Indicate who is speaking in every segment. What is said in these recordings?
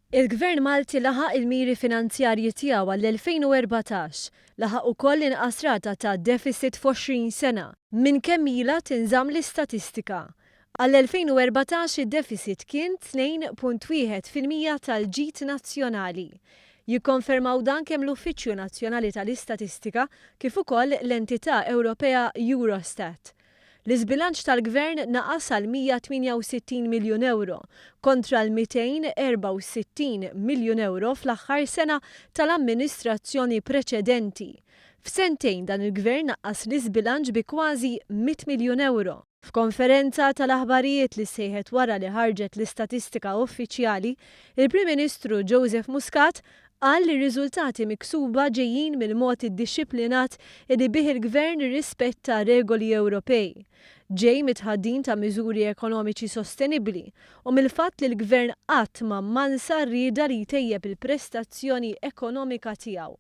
Speaker 1: Il-Gvern Malti laħaq il-miri finanzjarji tiegħu għall-2014. Laħaq ukoll l-inqas rata ta' deficit f'20 sena, minn kemm ilha tinżamm l-istatistika. Għall-2014 id-deficit kien 2.1% tal-ġid nazzjonali. Jikkonfermaw dan kemm l-Uffiċċju Nazzjonali tal-Istatistika kif ukoll l-entità Ewropea Eurostat. L-iżbilanċ tal-Gvern naqas għal 168 miljun ewro, kontra l-264 miljun ewro fl-aħħar sena tal-amministrazzjoni preċedenti. F'sentejn dan il-Gvern naqqas l-iżbilanċ bi kważi 100 miljun ewro. F'konferenza tal-aħbarijiet li ssejħet wara li ħarġet l-istatistika uffiċjali, il-Prim Ministru Joseph Muscat Qal li r-riżultati miksuba ġejjin mill-mod iddixxiplinat li bih il-Gvern irrispetta regoli Ewropej. Ġej mit-tħaddin ta' miżuri ekonomiċi sostenibbli u mill-fatt li l-Gvern qatt ma mmansa r-rieda li jtejjeb il-prestazzjoni ekonomika tiegħu.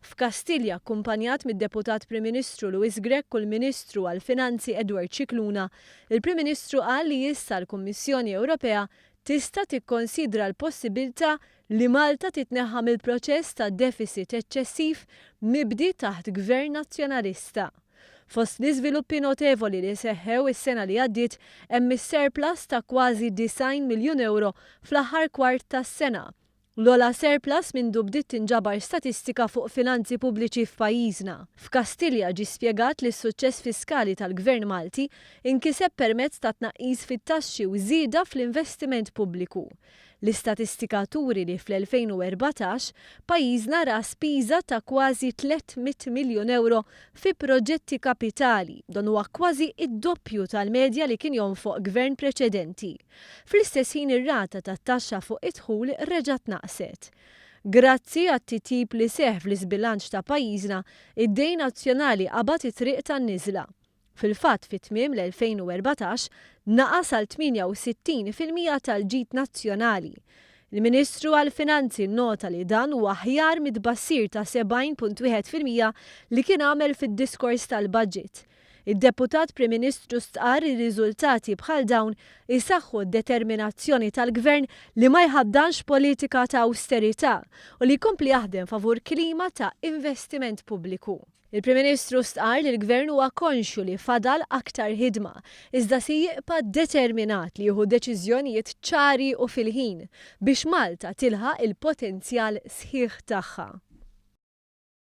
Speaker 1: F'Kastilja, akkumpanjat mid-Deputat Prim Ministru Louis Grech u l-Ministru għall-Finanzi Edward Scicluna, il-Prim Ministru qal li issa l-Kummissjoni Ewropea tista' tikkonsidra l-possibilità li Malta titneħħa mill-proċess ta' deficit eċċessiv mibdi taħt Gvern Nazzjonalista. Fost l-iżviluppi notevoli li seħħew is-sena li għaddiet hemm is-surplus ta' kważi 90 miljun ewro fl-aħħar kwart tas-sena, l-ogħla surplus mindu bdiet tinġabar statistika fuq finanzi pubbliċi f'pajjiżna. F'Kastilja ġie spjegat li s-suċċess fiskali tal-Gvern Malti nkiseb permezz ta' tnaqqis fit-taxxi u żieda fl-investiment pubbliku. L-istatistika turi li fl-2014 pajjiżna ra spiża ta' kważi 300 miljun ewro fi proġetti kapitali, dan huwa kważi d-doppju tal-medja li kien jonfoq gvern preċedenti. Fl-istess ħin ir-rata tat-taxxa fuq id-dħul reġgħet naqset. Grazzi għat-titjib li seħħ fl-iżbilanċ ta' pajjiżna, id-dejn nazzjonali qabad it-triq tan-niżla. Fil-fatt fi tmiem l-2014 naqas għal 68% tal-ġid nazzjonali. Il-Ministru għall-Finanzi nnota li dan huwa aħjar mit-tbassir ta' 70.1% li kien għamel fid-diskors tal-budget. Id-Deputat Prim Ministru stqarr li riżultati bħal dawn isaħħu d-determinazzjoni tal-Gvern li ma jħaddanx politika ta' awsterità u li jkompli jaħdem favur klima ta' investiment pubbliku. Il-Prim Ministru stqarr li l-Gvern huwa konxju li fadal aktar ħidma, iżda se jiqpa' determinat li jieħu deċiżjonijiet ċari u fil-ħin biex Malta tilħaq il-potenzjal sħiħ tagħha.